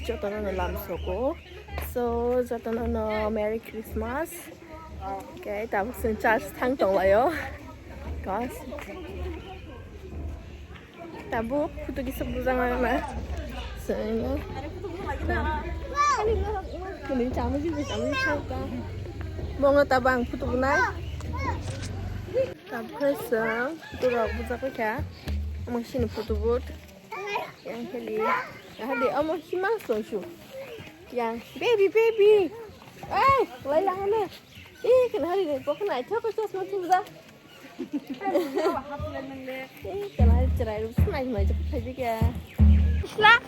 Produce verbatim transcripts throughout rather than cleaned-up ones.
Jotono no lamsoko. So, jotono no Merry Christmas. Okay, tabuk chwng church thang tonglaio. Guys. Tabuk photo kisa bujang ang na. Sini. Kini chamung sih, chamung sih. Bongo tabang photo bunai. Tabuk sing photo rok bujak kha. Amang sini photo booth. Yang heli. Yang heli omo hima song shu. Yang baby, baby. Eh, lai lang na. Ih, kena hari ni pokok naik cok cok semua tu dah. Ih, kena hari cerai lu semua mai cok cok saja kya. Isla.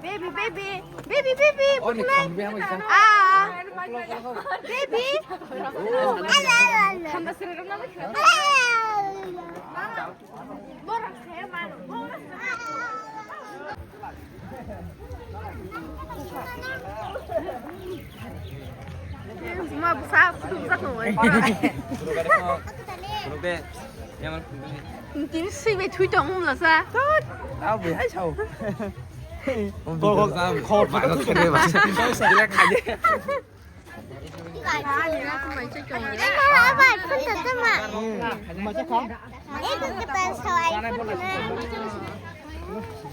Baby, baby, baby, baby, ah, baby. Ma bwsa futu bwsa tongo. Tini swi bai thui tong mla sa. Khor khor khor.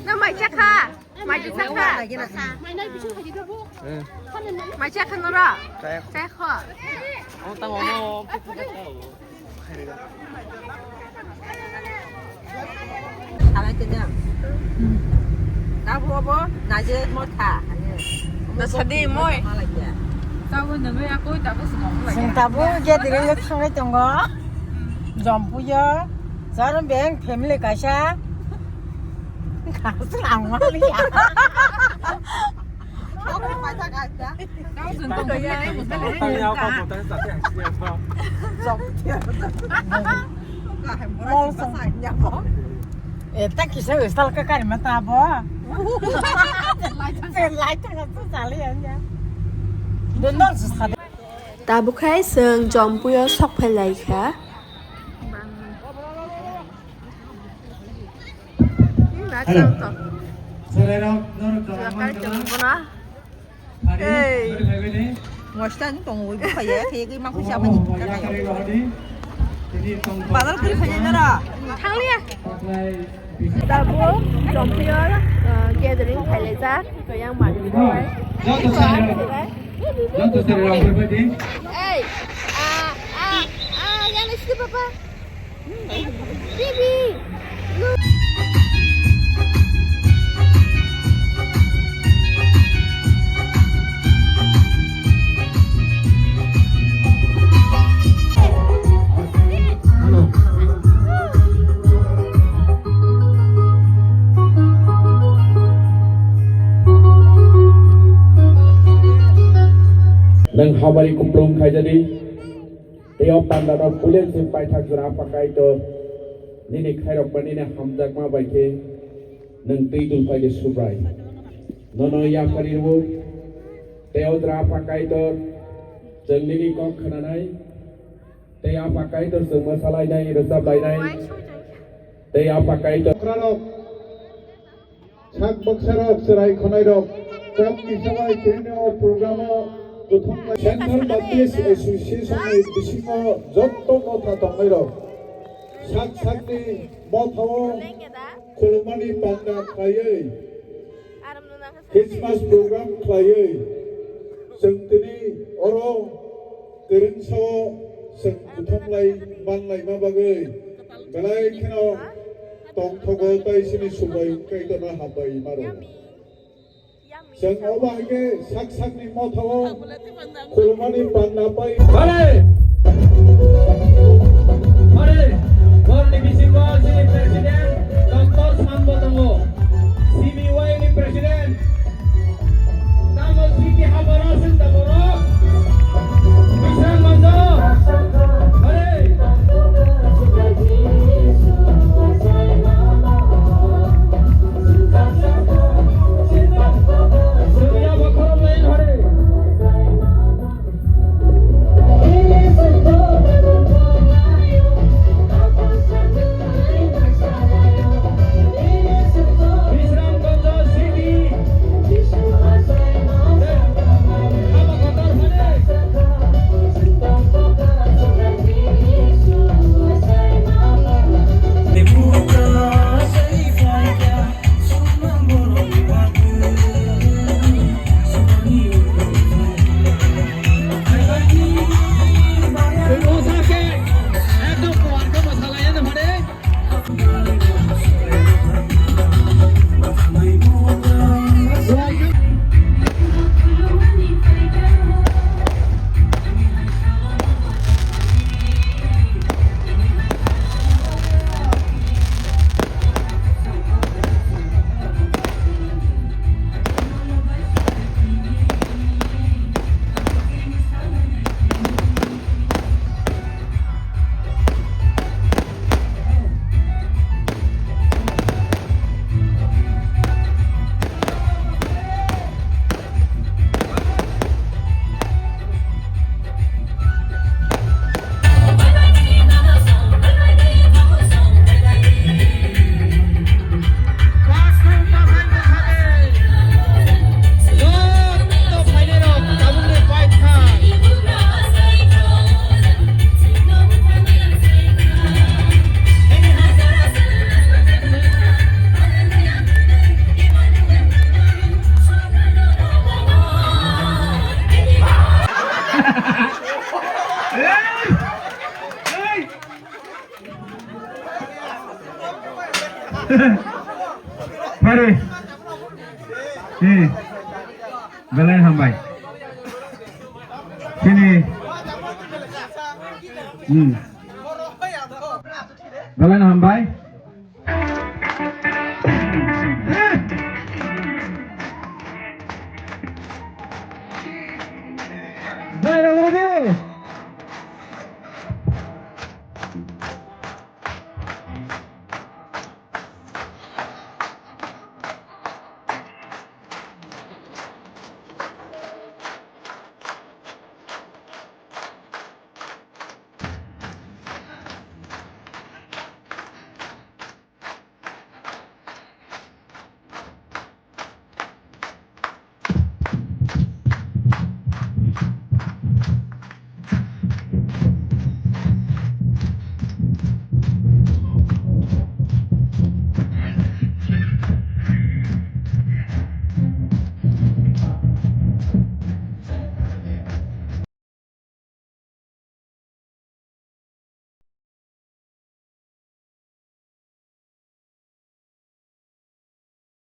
Na mai cha kha? Mai cha kha? Mai cha kha nora? Cha kha. Salai tene. Abo abo naje motha. Da sadi moi. Tabuk nangwi akoi tabuk sumok lai. Sing tabuk je direng le thangai tongo. Jompuyo. Jaron beng family kaisa. Kaisa langma liya. Mol song. Eh, ta kisa wis tal ka kari ma ta bo. Te lai ta ka tu sali ya. Don don sa. Tabuk hai chwng Jompuio sok phai lai kha. Hello. Chwrairok norok tongma. Hey. Ngostan tongo, ui, bukhaya, khe, khe, mangkuk siya, mani. Bazar kuri khaina nara. Thangliya. Tabuk, Chompiyol, uh, gathering khailajak, to yang mani. Hey, ah, ah, ah, yang isi papa. Bibi! Nwng habari kupulung khaijadi. Tei o panda no puileng se paithak jora Apha Kaitor nini khairokma nini hamjakma bai khe nwng twi dul phai de Subrai. Nono yaphari rwo. Tei o jora Apha Kaitor chwng nini kok khnanai. Tei Apha Kaitor chwng mwsalainai, rwchablainai. Tei Apha Kaitor Sak baksarok, chwrai khwnairok, kok tisabai tini o program o kuthum Central Baptist Association ni bisingo jotto motha tongnairok sak sakni mothao khulumani panda khlaiwi Christmas program khlaiwi chwng tini oro kwrwngsao chwng kuthumlai manlaima bagwi belai kheno tongthogo tei chini Subrai Kaitorno hambai maro. Chwng obo hai khe sak sakni mothao khulumani panda pai. Bale! Bale! Borni bisingo chini President Doctor Sambo tongo. C B Y ni President. Tamo siki haboro sing taboro. Bisang manjo. Hare. Surya bakhoro lain hare. Pare. Eh. Belai hambai. Sini. Hmm. Belai hambai.